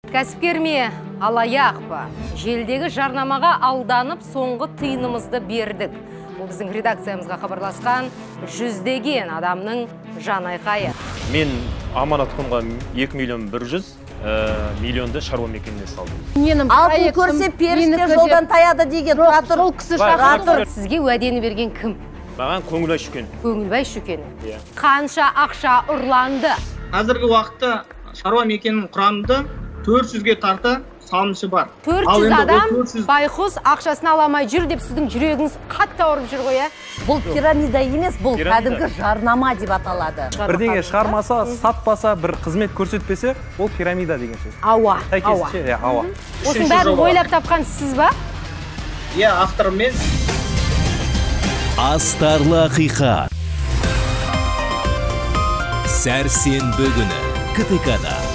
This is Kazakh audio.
Кәсіпкер ме, алаяқ па? Желдегі жарнамаға алданып, соңғы тиынымызды бердік. Бұл біздің редакциямызға хабарласқан жүздеген адамның жан айқайы. Мен аманат құнға 2 миллион 100 миллионды шаруа мекеніне салдым. Менің Алтын көрсе періште жолдан таяды деген. Тұра тұр. Сол кісі Бар, шақырып тұр. Сізге уәдені берген кім? Маған Көңілбай Шүкен. Көңілбай Шүкен. Иә. Қанша ақша ұрланды? Қазіргі уақытта шаруа мекенінің құрамында 400-ге тарта салымшы бар. 400 Ал енді ол адам 400 байқұс ақшасын ала алмай жүр деп сіздің жүрегіңіз қатты ауырып жүр ғой, ә? Бұл пирамида емес, бұл Пирамида. кәдімгі жарнама деп аталады. Бірдеңе шығармаса, сатпаса, бір қызмет көрсетпесе, ол пирамида деген сөз. Ауа, ауа. Сәйкесінше, иә, ауа. Осының Үшінші бәрін жоба. ойлап тапқан сіз ба? Иә, авторым мен. Астарлы ақиқат. Сәрсенбі күні КТК-да.